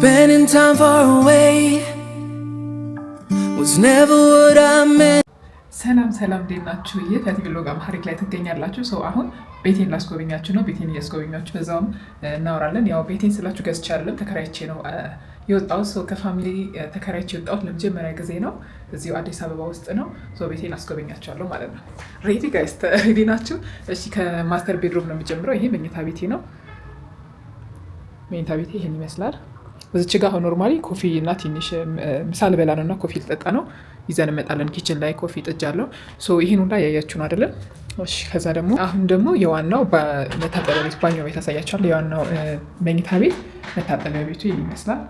Spending time far away was never what I meant. ሰላም ሰላም፣ እንዴት ናችሁ? ይህ ፈቲ Vlog Amharic ላይ ትገኛላችሁ። So አሁን ቤቴን ላስጎበኛችሁ ነው። ቤቴን እያስጎበኛችሁ በዛውም እናወራለን። ያው ቤቴን ስላችሁ ገዝቼ አይደለም፣ ተከራይቼ ነው የወጣሁት። So ከ family ተከራይቼ የወጣሁት ለመጀመሪያ ጊዜ ነው። እዚሁ አዲስ አበባ ውስጥ ነው። So ቤቴን አስጎበኛችኋለሁ ማለት ነው። Ready guys? Ready ናችሁ? እሺ፣ ከ master bedroom ነው የሚጀምረው። ይሄ መኝታ ቤቴ ነው። መኝታ ቤቴ ይሄን ይመስላል። እዚች ጋ አሁን normally coffee እና ትንሽ ምሳ ልበላ ነው እና coffee ልጠጣ ነው። ይዘን እንመጣለን። Kitchen ላይ coffee ጥጃለሁ። So ይህን ሁላ ያያችሁ ነው አይደለም? እሺ፣ ከዛ ደግሞ አሁን ደግሞ የዋናው መታጠቢያ ቤት፣ ባኞ ቤት አሳያችኋለሁ። የዋናው መኝታ ቤት መታጠቢያ ቤቱ ይህን ይመስላል።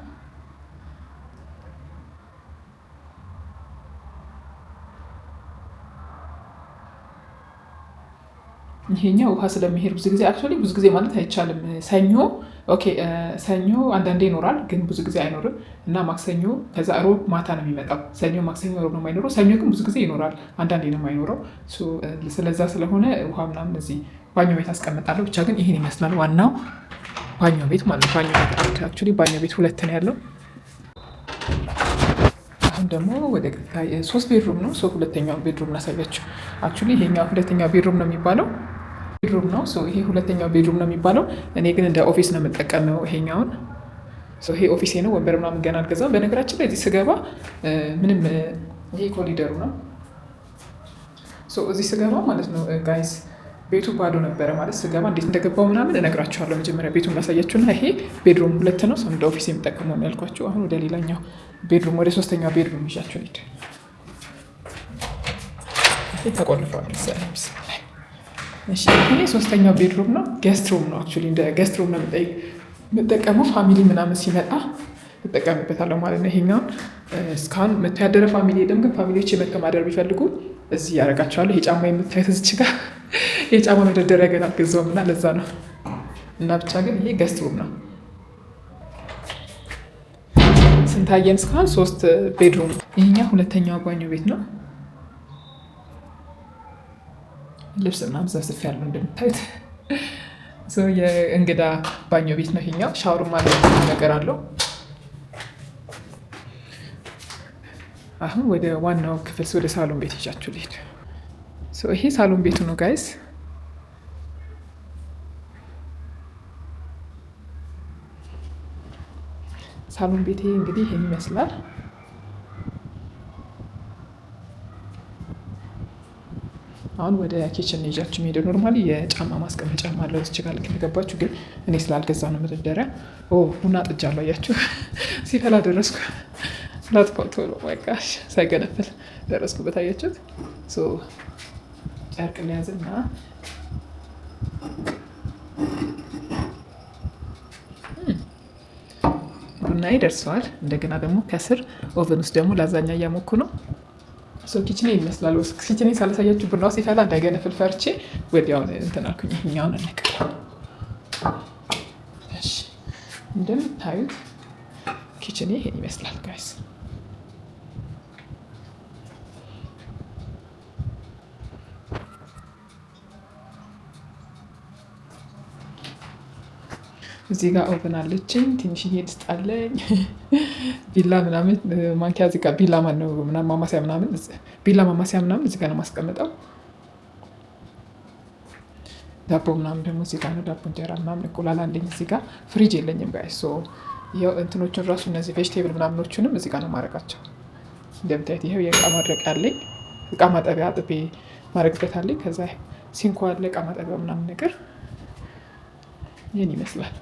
ይሄኛው ውሃ ስለሚሄድ ብዙ ጊዜ፣ actually ብዙ ጊዜ ማለት አይቻልም። ሰኞ፣ okay፣ ሰኞ አንዳንዴ ይኖራል፣ ግን ብዙ ጊዜ አይኖርም እና ማክሰኞ ከዛ ሮብ ማታ ነው የሚመጣው። ሰኞ፣ ማክሰኞ፣ ሮብ ነው የማይኖረው። ሰኞ ግን ብዙ ጊዜ ይኖራል፣ አንዳንዴ ነው የማይኖረው። ስለዛ ስለሆነ ውሃ ምናምን እዚህ ባኞ ቤት አስቀምጣለሁ። ብቻ ግን ይህን ይመስላል ዋናው ባኞ ቤት ማለት ነው። ባኞ ቤት፣ actually ባኞ ቤት ሁለት ነው ያለው። አሁን ደግሞ ወደ ቀጣይ ሶስት bedroom ነው። So ሁለተኛው bedroom ላሳያችሁ። Actually ይሄኛው ሁለተኛው bedroom ነው የሚባለው፣ bedroom ነው። ይሄ ሁለተኛው bedroom ነው የሚባለው። እኔ ግን እንደ office ነው የምጠቀመው ይሄኛውን። ይሄ office ኤ ነው። ወንበር ምናምን ገና አልገዛም። በነገራችን ላይ እዚህ ስገባ ምንም፣ ይሄ ኮሊደሩ ነው። እዚህ ስገባ ማለት ነው guys፣ ቤቱ ባዶ ነበረ። ማለት ስገባ እንዴት እንደገባው ምናምን እነግራችኋለሁ። መጀመሪያ ቤቱን ላሳያችሁና ይሄ bedroom ሁለት ነው። እንደ office የምጠቀመው ነው ያልኳችሁ። አሁን ወደ ሌላኛው bedroom፣ ወደ ሶስተኛው bedroom ይዣችሁ ልሂድ። ተቆልፈዋል መሰለኝ። ይሄ ሶስተኛው bedroom ነው። Guest room ነው። Actually እንደ guest room ነው የምጠቀመው። Family ምናምን ሲመጣ እጠቀምበታለሁ ማለት ነው። ይሄኛውን እስካሁን መቶ ያደረ family የለም፣ ግን family ዎች መጥተው ማደር ቢፈልጉ እዚህ ያደርጋቸዋለሁ። ይሄ ጫማ የምታዩት እዚች ጋር የጫማ መደርደሪያ ገና አልገዛሁም እና ለዛ ነው። እና ብቻ ግን ይሄ guest room ነው። ስንታየን እስካሁን? ሶስት bedroom። ይሄኛው ሁለተኛው ባኞ ቤት ነው። ልብስ ምናምን ዘፍዝፍ ያለው እንደምታዩት የእንግዳ ባኞ ቤት ነው ይሄኛው። ሻወር ማለት ነገር አለው። አሁን ወደ ዋናው ክፍል፣ ወደ ሳሎን ቤት ይዣችሁ ልሄድ። ይሄ ሳሎን ቤቱ ነው guys። ሳሎን ቤቴ እንግዲህ ይሄን ይመስላል። አሁን ወደ kitchen ይዣችሁ የምሄደው። Normally የጫማ ማስቀመጫ አለው እዚች ጋር ልክ እንደገባችሁ፣ ግን እኔ ስላልገዛ ነው መደርደሪያ። ቡና ጥጃለሁ፣ አያችሁ፣ ሲፈላ ደረስኩ። ላጥፋው ቶሎ፣ በቃ ሳይገነፍል ደረስኩበት። አያችሁት? ጨርቅ ሊያዝና ቡናዬ ደርሰዋል። እንደገና ደግሞ ከስር oven ውስጥ ደግሞ ላዛኛ እያሞኩ ነው። Kitchen ኤ ይመስላል። Kitchen ኤ ሳላሳያችሁ ቡናው ሲፈላ እንዳይገነፍል ፈርቼ ወዲያውን እንትን አልኩኝ። ይሄኛውን እንቀለው። እንደምታዩት kitchen ኤ ይሄን ይመስላል guys። እዚህ ጋር oven አለችኝ፣ ትንሽዬ ድስት አለኝ፣ ቢላ ምናምን ማንኪያ እዚህ ጋር፣ ቢላ ማነው ምናምን ማማሰያ ምናምን፣ ቢላ ማማሰያ ምናምን እዚህ ጋር ነው የማስቀምጠው። ዳቦ ምናምን ደግሞ እዚህ ጋር ነው። ዳቦ፣ እንጀራ ምናምን፣ እንቁላል አለኝ እዚህ ጋር። ፍሪጅ የለኝም guys። So ይኸው እንትኖቹን ራሱ እነዚህ vegetable ምናምኖቹንም እዚህ ጋር ነው ማድረጋቸው። እንደምታዩት ይኸው የእቃ ማድረቂያ አለኝ። እቃ ማጠቢያ አጥቤ ማድረግበት አለኝ። ከዛ sink ኡ አለ፣ እቃ ማጠቢያ ምናምን ነገር። ይህን ይመስላል።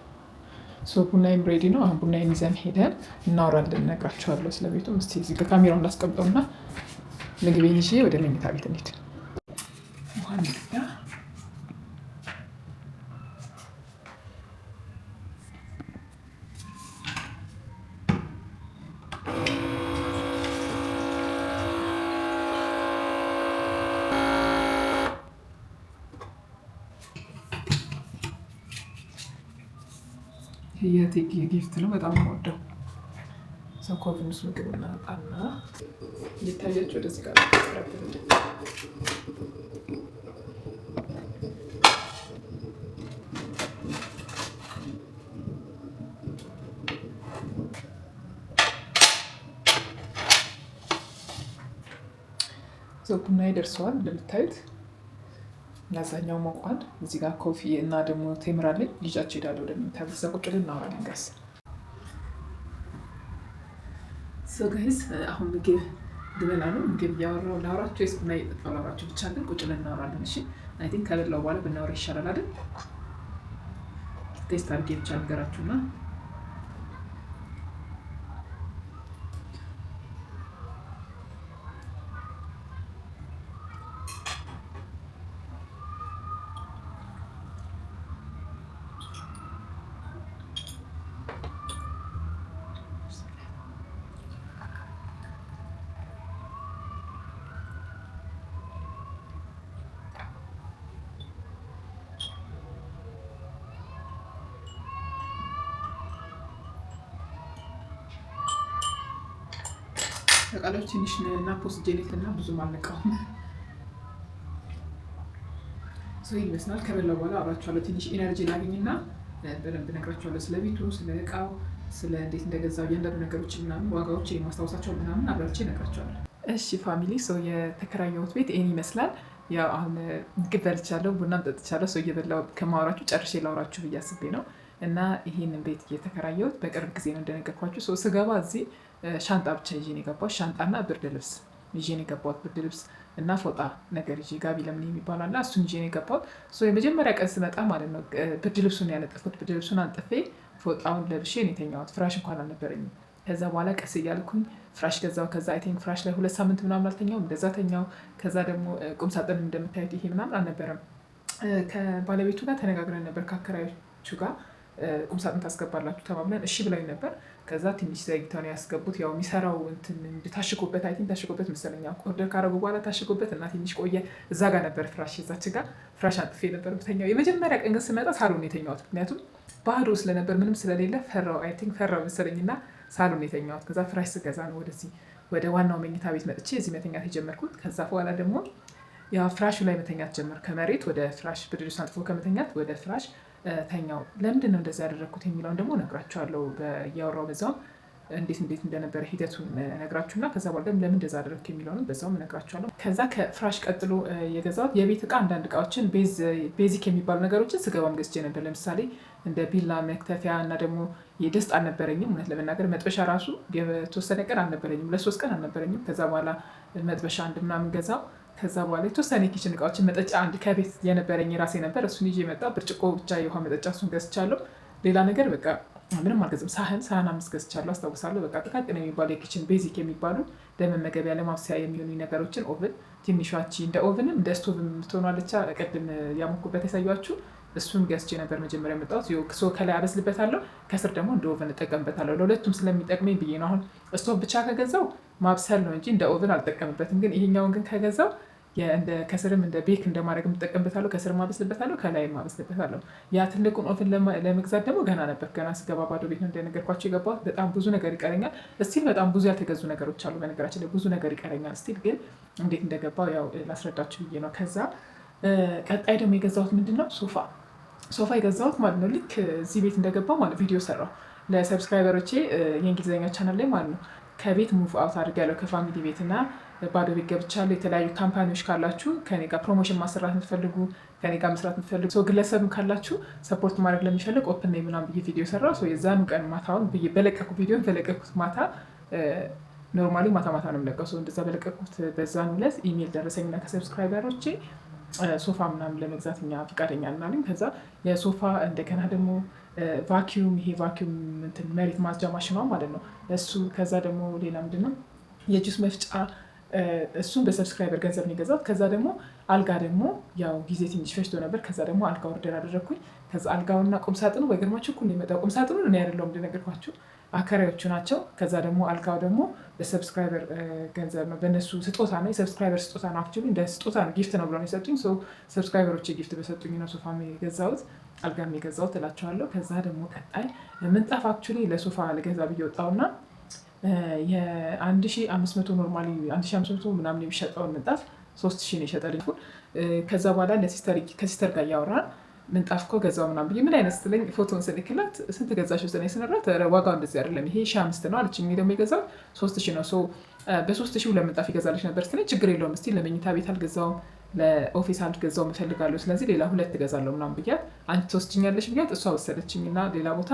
So ቡናዬም ready ነው። አሁን ቡናዬን ይዘን ሄደን እናወራለን፣ እነግራቸዋለሁ ስለ ቤቱ። እስኪ እዚህ ካሜራውን ላስቀምጠውና ምግቤን ይዤ ወደ መኝታ ቤት እንሂድ። ውሃ እንቅዳ። የቴክ gift ነው። በጣም ወደው ሰው ከ oven ውስጥ ምግብ እናወጣና እንዲታያቸው ወደዚህ ጋር። ቡና ይደርሰዋል እንደምታዩት፣ ያዛኛው ሞቋል። እዚህ ጋር coffee እና ደግሞ ቴምር አለኝ። ይዣቸው እሄዳለሁ ወደ መኝታ ቤት። እዛ ቁጭ ብለን እናወራለን guys። So guys፣ አሁን ምግብ ልበላ ነው። ምግብ እያወራሁ ላውራችሁ ወይስ ቡና እየጠጣሁ ላውራችሁ? ብቻ ግን ቁጭ ብለን እናወራለን። እሺ፣ I think ከበላሁ በኋላ ብናወራ ይሻላል አይደል? Taste አድርጌ ብቻ ነገራችሁና። ተቃላችሁ ትንሽ nap ወስጄ እና ብዙም አልነቃሁም። So ይመስላል። ከበላሁ በኋላ አብራችኋለሁ። ትንሽ energy ላግኝና በደንብ እነግራችኋለሁ ስለ ቤቱ፣ ስለ እቃው፣ ስለ እንዴት እንደገዛው እያንዳንዱ ነገሮች ምናምን፣ ዋጋዎች የማስታወሳቸው ምናምን አብራቼ እነግራችኋለሁ። እሺ family፣ so የተከራየሁት ቤት ይህን ይመስላል። ያው አሁን ምግብ በልቻለሁ፣ ቡናም ጠጥቻለሁ። So እየበላሁ ከማወራችሁ ጨርሼ ላውራችሁ ብዬ አስቤ ነው። እና ይህንን ቤት የተከራየሁት በቅርብ ጊዜ ነው እንደነገርኳችሁ። So ስገባ እዚህ ሻንጣ ብቻ ይዤ ነው የገባሁት። ሻንጣና ብርድ ልብስ ይዤ ነው የገባሁት። ብርድ ልብስ እና ፎጣ ነገር ይዤ፣ ጋቢ ለምን የሚባል አለ፣ እሱን ይዤ ነው የገባሁት። የመጀመሪያ ቀን ስመጣ ማለት ነው ብርድ ልብሱን ያነጠፍኩት። ብርድ ልብሱን አንጥፌ ፎጣውን ለብሼ ነው የተኛሁት። ፍራሽ እንኳን አልነበረኝም። ከዛ በኋላ ቀስ እያልኩኝ ፍራሽ ገዛው። ከዛ I think ፍራሽ ላይ 2 ሳምንት ምናምን አልተኛውም፣ እንደዛ ተኛው። ከዛ ደግሞ ቁምሳጥን እንደምታዩት ይሄ ምናምን አልነበረም። ከባለቤቱ ጋር ተነጋግረን ነበር፣ ከአከራዮቹ ጋር ቁምሳጥን ታስገባላችሁ ተባብለን እሺ ብላኝ ነበር። ከዛ ትንሽ ዘግይተው ነው ያስገቡት። ያው የሚሰራው እንትን ታሽጎበት፣ I think ታሽጎበት መሰለኝ፣ order ካረጉ በኋላ ታሽጎበት እና ትንሽ ቆየ። እዛ ጋር ነበር ፍራሽ፣ እዛች ጋር ፍራሽ አንጥፌ ነበር የምተኛው። የመጀመሪያ ቀን ግን ስመጣ ሳሎን የተኛሁት፣ ምክንያቱም ባዶ ስለነበር ምንም ስለሌለ ፈራው፣ I think ፈራው መሰለኝ እና ሳሎን የተኛሁት። ከዛ ፍራሽ ስገዛ ነው ወደዚህ ወደ ዋናው መኝታ ቤት መጥቼ እዚህ መተኛት የጀመርኩት። ከዛ በኋላ ደግሞ ያ ፍራሹ ላይ መተኛት ጀመር። ከመሬት ወደ ፍራሽ፣ ብርድ ልብስ አንጥፎ ከመተኛት ወደ ፍራሽ ተኛው። ለምንድን ነው እንደዛ ያደረግኩት የሚለውን ደግሞ እነግራችኋለሁ። እያወራሁ በዛውም እንዴት እንዴት እንደነበረ ሂደቱን እነግራችሁና ከዛ በኋላ ደግሞ ለምን እንደዛ አደረግኩ የሚለውንም በዛውም እነግራችኋለሁ። ከዛ ከፍራሽ ቀጥሎ የገዛሁት የቤት እቃ አንዳንድ እቃዎችን፣ basic የሚባሉ ነገሮችን ስገባም ገዝቼ ነበር። ለምሳሌ እንደ ቢላ መክተፊያ እና ደግሞ የድስት አልነበረኝም። እውነት ለመናገር መጥበሻ ራሱ የተወሰነ ቀን አልነበረኝም፣ ለ3 ቀን አልነበረኝም። ከዛ በኋላ መጥበሻ አንድ ምናምን ገዛው። ከዛ በኋላ የተወሰነ የ kitchen እቃዎችን፣ መጠጫ አንድ ከቤት የነበረኝ የራሴ ነበር፣ እሱን ይዤ መጣ። ብርጭቆ ብቻ የውሃ መጠጫ እሱን ገዝቻለሁ። ሌላ ነገር በቃ ምንም አልገዛም። ሳህን አምስት ገዝቻለሁ አስታውሳለሁ። በቃ ጥቃቅን የሚባሉ የ kitchen basic የሚባሉ ለመመገቢያ ለማብሰያ የሚሆኑ ነገሮችን፣ oven ትንሿቺ እንደ oven ም እንደ ስቶቭ የምትሆኗለቻ ቅድም ያሞኩበት ያሳያችሁ፣ እሱን ገዝቼ ነበር መጀመሪያ የመጣሁት። So ከላይ አበስልበታለሁ፣ ከስር ደግሞ እንደ oven እጠቀምበታለሁ። ለሁለቱም ስለሚጠቅመኝ ብዬ ነው። አሁን ስቶቭ ብቻ ከገዛው ማብሰል ነው እንጂ እንደ oven አልጠቀምበትም። ግን ይሄኛውን ግን ከገዛው ከስርም እንደ bake እንደማድረግ የምጠቀምበታለሁ። ከስር ማበስልበታለሁ፣ ከላይ ማበስልበታለሁ። ያ ትልቁን oven ለመግዛት ደግሞ ገና ነበር። ገና ስገባ ባዶ ቤት ነው እንደነገርኳቸው የገባሁት። በጣም ብዙ ነገር ይቀረኛል። Still በጣም ብዙ ያልተገዙ ነገሮች አሉ። በነገራችን ላይ ብዙ ነገር ይቀረኛል still፣ ግን እንዴት እንደገባው ያው ላስረዳችሁ ብዬ ነው። ከዛ ቀጣይ ደግሞ የገዛሁት ምንድን ነው? ሶፋ። ሶፋ የገዛሁት ማለት ነው ልክ እዚህ ቤት እንደገባው ማለት ቪዲዮ ሰራው ለ subscriber ኦቼ የእንግሊዝኛ ቻናል ላይ ማለት ነው። ከቤት move out አድርጌያለሁ ከ family ቤት እና ባዶ ቤት ገብቻለሁ። የተለያዩ company ዎች ካላችሁ፣ ከኔ ጋር promotion ማሰራት የምትፈልጉ፣ ከኔ ጋር መስራት የምትፈልጉ ሰው ግለሰብም ካላችሁ support ማድረግ ለሚፈልግ open ነኝ ምናምን ብዬ ቪዲዮ ሰራው። የዛኑ ቀን ማታውን ብዬ በለቀኩ ቪዲዮ በለቀኩት ማታ፣ normally ማታ ማታ ነው የምለቀው። እንደዛ በለቀኩት በዛን ዕለት ኢሜል ደረሰኝና ከ subscriber ኦቼ ሶፋ ምናምን ለመግዛት እኛ ፈቃደኛ እናለኝ። ከዛ የሶፋ እንደገና ደግሞ vacuum፣ ይሄ vacuum እንትን መሬት ማጽጃ ማሽኗ ማለት ነው እሱ። ከዛ ደግሞ ሌላ ምንድን ነው? የጁስ መፍጫ፣ እሱን በ subscriber ገንዘብ ነው የገዛሁት። ከዛ ደግሞ አልጋ ደግሞ ያው ጊዜ ትንሽ ፈጅቶ ነበር። ከዛ ደግሞ አልጋ order አደረግኩኝ። ከዛ አልጋውና ቁምሳጥኑ በግርማችሁ እኩል ነው የመጣው። ቁምሳጥኑን እኔ አይደለሁም እንደነገርኳችሁ አከራዮቹ ናቸው። ከዛ ደግሞ አልጋው ደግሞ በ subscriber ገንዘብ ነው፣ በእነሱ ስጦታ ነው፣ የ subscriber ስጦታ ነው። Actually እንደ ስጦታ ነው፣ gift ነው ብለው ነው የሰጡኝ። Subscriber ኦች gift በሰጡኝ ነው ሶፋም የገዛሁት አልጋም የገዛሁት እላቸዋለሁ። ከዛ ደግሞ ቀጣይ ምንጣፍ፣ actually ለሶፋ ልገዛ ብዬ ወጣሁና የ1500፣ normally 1500 ምናምን የሚሸጠውን ምንጣፍ 3000 ነው የሸጠልኝ። ከዛ በኋላ ከ sister ጋር እያወራን ምንጣፍ እኮ ገዛው ምናምን ብዬ፣ ምን አይነት ስትለኝ ፎቶን ስልክላት፣ ስንት ገዛሽው ስትለኝ ስነግራት ዋጋው እንደዚህ አይደለም፣ ይሄ 1005 ነው አለችኝ። እኔ ደግሞ የገዛው 3000 ነው። በ3000 ሁለት ምንጣፍ ይገዛልሽ ነበር ስትለኝ፣ ችግር የለውም፣ እስቲ ለመኝታ ቤት አልገዛውም፣ ለ office አልገዛውም፣ እፈልጋለሁ፣ ስለዚህ ሌላ ሁለት እገዛለሁ ምናምን ብያት፣ አንቺ ትወስጂኛለሽ ብያት እሷ ወሰደችኝ እና ሌላ ቦታ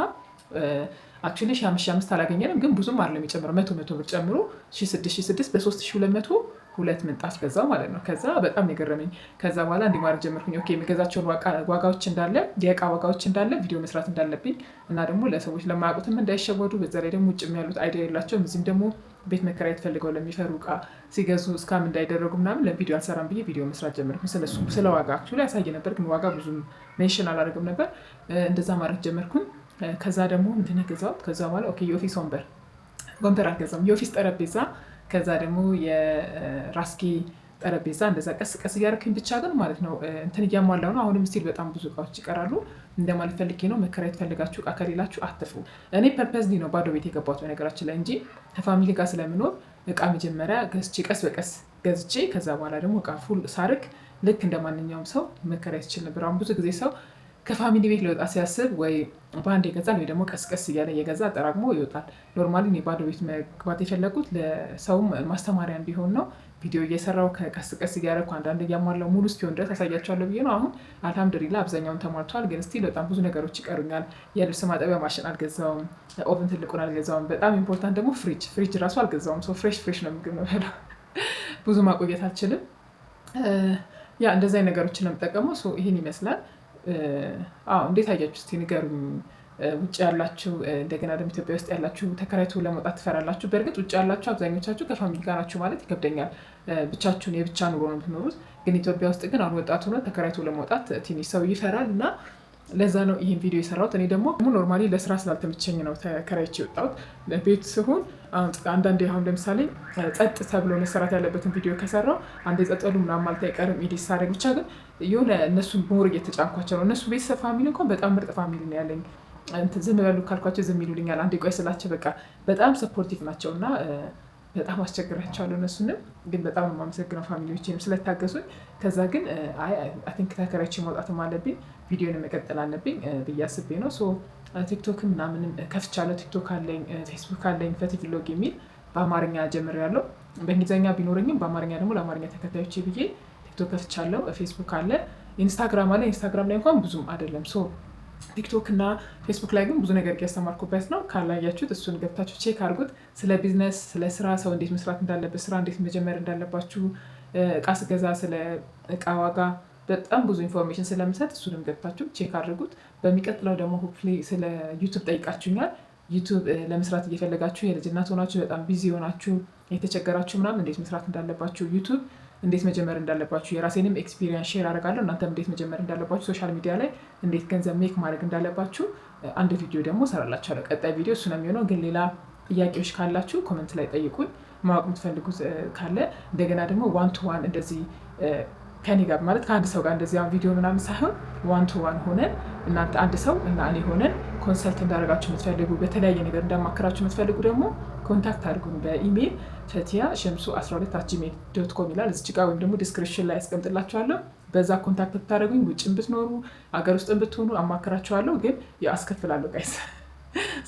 actually 1005 1005 አላገኘንም፣ ግን ብዙም አይደለም የጨመረው፣ 100 100 ብር ጨምሮ 1006 1006፣ በ3200 ሁለት ምንጣፍ ገዛው ማለት ነው። ከዛ በጣም የገረመኝ፣ ከዛ በኋላ እንዲህ ማድረግ ጀመርኩኝ። Okay፣ የሚገዛቸውን ዋጋዎች እንዳለ፣ የእቃ ዋጋዎች እንዳለ ቪዲዮ መስራት እንዳለብኝ እና ደግሞ ለሰዎች ለማያውቁትም እንዳይሸወዱ፣ በዛ ላይ ደግሞ ውጭም ያሉት idea የላቸውም፣ እዚህም ደግሞ ቤት መከራየት ፈልገው ለሚፈሩ እቃ ሲገዙ scam እንዳይደረጉ ምናምን ለቪዲዮ አልሰራም ብዬ ቪዲዮ መስራት ጀመርኩኝ። ስለሱ ስለ ዋጋ actually ያሳየ ነበር፣ ግን ዋጋ ብዙም mention አላደርግም ነበር። እንደዛ ማድረግ ጀመርኩኝ። ከዛ ደግሞ ምንድን ነው የገዛሁት? ከዛ በኋላ okay፣ የ office ወንበር፣ ወንበር አልገዛም፣ የ office ጠረጴዛ፣ ከዛ ደግሞ የራስጌ ጠረጴዛ፣ እንደዛ ቀስ ቀስ እያደረኩኝ ብቻ ግን ማለት ነው እንትን እያሟላው ነው። አሁንም still በጣም ብዙ እቃዎች ይቀራሉ። እንደማለት ፈልጌ ነው። መከራየት ፈልጋችሁ እቃ ከሌላችሁ አትፍሩ። እኔ purposely ነው ባዶ ቤት የገባሁት በነገራችን ላይ እንጂ ከ family ጋር ስለምኖር እቃ መጀመሪያ ገዝቼ፣ ቀስ በቀስ ገዝቼ፣ ከዛ በኋላ ደግሞ እቃ full ሳርግ ልክ እንደ ማንኛውም ሰው መከራየት ይችል ነበር። አሁን ብዙ ጊዜ ሰው ከ family ቤት ሊወጣ ሲያስብ ወይ በአንድ ይገዛል ወይ ደግሞ ቀስቀስ እያለ እየገዛ አጠራቅሞ ይወጣል። Normally እኔ ባዶ ቤት መግባት የፈለጉት ለሰውም ማስተማሪያ እንዲሆን ነው። ቪዲዮ እየሰራው ከቀስ ቀስ እያደረኩ አንዳንድ እያሟላው ሙሉ እስኪሆን ድረስ አሳያቸዋለሁ ብዬ ነው። አሁን አልሐምዱሊላ አብዛኛውን ተሟልቷል፣ ግን still በጣም ብዙ ነገሮች ይቀሩኛል። የልብስ ማጠቢያ ማሽን አልገዛውም፣ oven ትልቁን አልገዛውም። በጣም important ደግሞ ፍሪጅ፣ ፍሪጅ ራሱ አልገዛውም። So fresh fresh ነው ምግብ ነው፣ ብዙ ማቆየት አልችልም። Yeah፣ እንደዚህ አይነት ነገሮችን ነው የምጠቀመው። ይህን ይመስላል። አዎ፣ እንዴት አያችሁ? እስኪ ንገሩኝ። ውጭ ያላችሁ፣ እንደገና ደግሞ ኢትዮጵያ ውስጥ ያላችሁ ተከራይቶ ለመውጣት ትፈራላችሁ። በእርግጥ ውጭ ያላችሁ አብዛኞቻችሁ ከ family ጋር ናችሁ ማለት ይከብደኛል። ብቻችሁን የብቻ ኑሮ ነው የምትኖሩት። ግን ኢትዮጵያ ውስጥ ግን አሁን ወጣት ሆኖ ተከራይቶ ለመውጣት ትንሽ ሰው ይፈራል እና ለዛ ነው ይህን ቪዲዮ የሰራሁት። እኔ ደግሞ normally ለስራ ስላልተመቸኝ ነው ተከራይቼ የወጣሁት። ቤት ስሆን አንዳንዴ አሁን ለምሳሌ ጸጥ ተብሎ መሰራት ያለበትን ቪዲዮ ከሰራው አንዴ ጸጥ በሉ ምናምን ማለት አይቀርም። Edit ሳደርግ ብቻ ግን የሆነ እነሱን more እየተጫንኳቸው ነው። እነሱ ቤተሰብ family እንኳን በጣም ምርጥ family ነው ያለኝ። ዝም በሉ ካልኳቸው ዝም ይሉልኛል። አንዴ ቆይ ስላቸው በቃ በጣም supportive ናቸው እና በጣም አስቸግራቸዋለሁ። እነሱንም ግን በጣም የማመሰግነው family ዎችንም ስለታገሱኝ። ከዛ ግን I think ተከራይቼ መውጣትም አለብኝ፣ ቪዲዮን መቀጠል አለብኝ ብዬ አስቤ ነው። So ቲክቶክ ምናምንም ከፍቻለሁ። ቲክቶክ አለኝ፣ ፌስቡክ አለኝ፣ ፈቲ ቭሎግ የሚል በአማርኛ ጀምሬያለሁ። በእንግሊዝኛ ቢኖረኝም በአማርኛ ደግሞ ለአማርኛ ተከታዮቼ ብዬ ቲክቶክ ከፍቻለሁ። ፌስቡክ አለ፣ ኢንስታግራም አለ። ኢንስታግራም ላይ እንኳን ብዙም አይደለም። So ቲክቶክ እና ፌስቡክ ላይ ግን ብዙ ነገር እያስተማርኩበት ነው። ካላያችሁት እሱን ገብታችሁ check አድርጉት። ስለ ቢዝነስ፣ ስለ ስራ፣ ሰው እንዴት መስራት እንዳለበት፣ ስራ እንዴት መጀመር እንዳለባችሁ፣ እቃ ስገዛ ስለ እቃ ዋጋ በጣም ብዙ information ስለምሰጥ እሱንም ገብታችሁ check አድርጉት። በሚቀጥለው ደግሞ hopefully ስለ ዩቱብ ጠይቃችሁኛል። ዩቱብ ለመስራት እየፈለጋችሁ፣ የልጅ እናት ሆናችሁ በጣም busy ሆናችሁ የተቸገራችሁ ምናምን እንዴት መስራት እንዳለባችሁ፣ ዩቱብ እንዴት መጀመር እንዳለባችሁ የራሴንም experience share አደርጋለሁ። እናንተም እንዴት መጀመር እንዳለባችሁ፣ social media ላይ እንዴት ገንዘብ make ማድረግ እንዳለባችሁ አንድ ቪዲዮ ደግሞ እሰራላችኋለሁ። ቀጣይ ቪዲዮ እሱ ነው የሚሆነው። ግን ሌላ ጥያቄዎች ካላችሁ comment ላይ ጠይቁኝ። ማወቅ የምትፈልጉት ካለ፣ እንደገና ደግሞ one to one እንደዚህ ከኔ ጋር፣ ማለት ከአንድ ሰው ጋር እንደዚህ ቪዲዮ ምናምን ሳይሆን one to one ሆነን እናንተ አንድ ሰው እና እኔ ሆነን consult እንዳደረጋችሁ የምትፈልጉ፣ በተለያየ ነገር እንዳማከራችሁ የምትፈልጉ ደግሞ contact አድርጉን በኢሜይል፣ ፈቲያ ሸምሱ 12@gmail.com ይላል እዚች ጋር ወይም ደግሞ description ላይ ያስቀምጥላችኋለሁ። በዛ contact ብታደርጉኝ ውጭም ብትኖሩ አገር ውስጥም ብትሆኑ አማክራችኋለሁ። ግን አስከፍላለሁ guys፣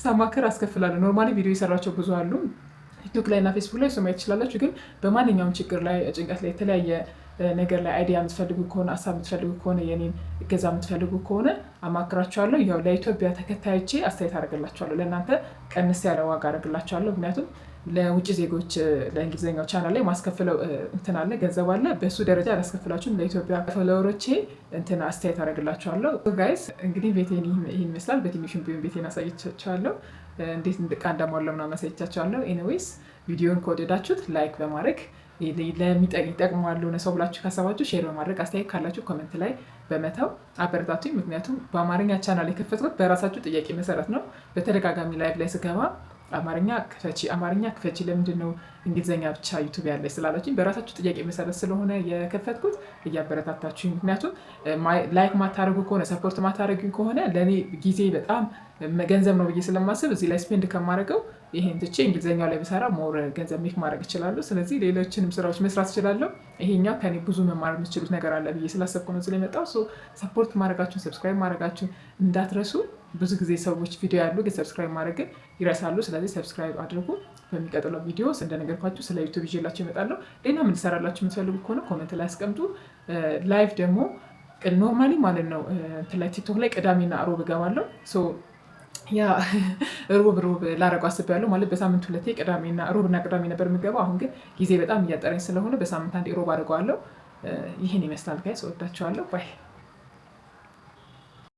ሳማክር አስከፍላለሁ። Normally ቪዲዮ የሰራቸው ብዙ አሉ ቲክቶክ ላይ እና ፌስቡክ ላይ፣ እሱ ማየት ትችላላችሁ። ግን በማንኛውም ችግር ላይ፣ ጭንቀት ላይ፣ የተለያየ ነገር ላይ idea የምትፈልጉ ከሆነ፣ ሀሳብ የምትፈልጉ ከሆነ፣ የኔን እገዛ የምትፈልጉ ከሆነ አማክራችኋለሁ። ያው ለኢትዮጵያ ተከታዮቼ አስተያየት አደርግላችኋለሁ። ለእናንተ ቀንስ ያለ ዋጋ አደርግላችኋለሁ። ምክንያቱም ለውጭ ዜጎች ለእንግሊዝኛው ቻናል ላይ ማስከፍለው እንትን አለ፣ ገንዘብ አለ። በእሱ ደረጃ አላስከፍላችሁም። ለኢትዮጵያ follower ኦቼ እንትን አስተያየት አደርግላችኋለሁ። Guys፣ እንግዲህ ቤቴን ይህን ይመስላል። በትንሹም ቢሆን ቤቴን አሳይቻችኋለሁ። እንዴት እቃ እንዳሟላው ምናምን አሳይቻችኋለሁ። Anyways፣ ቪዲዮን ከወደዳችሁት like በማድረግ፣ ይጠቅመዋል ለሆነ ሰው ብላችሁ ካሰባችሁ share በማድረግ፣ አስተያየት ካላችሁ comment ላይ በመተው አበረታቱኝ። ምክንያቱም በአማርኛ ቻናል የከፈትኩት በራሳችሁ ጥያቄ መሰረት ነው። በተደጋጋሚ live ላይ ስገባ አማርኛ ክፈቺ፣ አማርኛ ክፈቺ፣ ለምንድን ነው እንግሊዝኛ ብቻ ዩቱብ ያለ ስላላችሁኝ በራሳችሁ ጥያቄ መሰረት ስለሆነ የከፈትኩት እያበረታታችሁኝ። ምክንያቱም like ማታደርጉ ከሆነ፣ support ማታደርጉኝ ከሆነ ለእኔ ጊዜ በጣም ገንዘብ ነው ብዬ ስለማስብ እዚህ ላይ spend ከማድረገው ይሄን ትቼ እንግሊዝኛው ላይ ብሰራ more ገንዘብ make ማድረግ እችላለሁ። ስለዚህ ሌሎችንም ስራዎች መስራት እችላለሁ። ይሄኛው ከኔ ብዙ መማር የምትችሉት ነገር አለ ብዬ ስላሰብኩ ነው እዚህ ላይ የመጣው። Support ማድረጋችሁን፣ subscribe ማድረጋችሁን እንዳትረሱ። ብዙ ጊዜ ሰዎች ቪዲዮ ያያሉ ግን subscribe ማድረግን ይረሳሉ። ስለዚህ subscribe አድርጉ። በሚቀጥለው ቪዲዮ እንደነገርኳችሁ ስለ YouTube ይዤላችሁ እመጣለሁ። ሌላ ምን እንድሰራላችሁ የምትፈልጉ ከሆነ comment ላይ አስቀምጡ። Live ደግሞ normally ማለት ነው እንትን ላይ TikTok ላይ ቅዳሜና ሮብ እገባለሁ። Yeah፣ ሮብ ሮብ ላረገው አስቤያለሁ። ማለት በሳምንት ሁለቴ ቅዳሜና ሮብና ቅዳሜ ነበር የምገባው። አሁን ግን ጊዜ በጣም እያጠረኝ ስለሆነ በሳምንት አንዴ ሮብ አድርገዋለሁ። ይህን ይመስላል guys። እወዳችኋለሁ። Bye.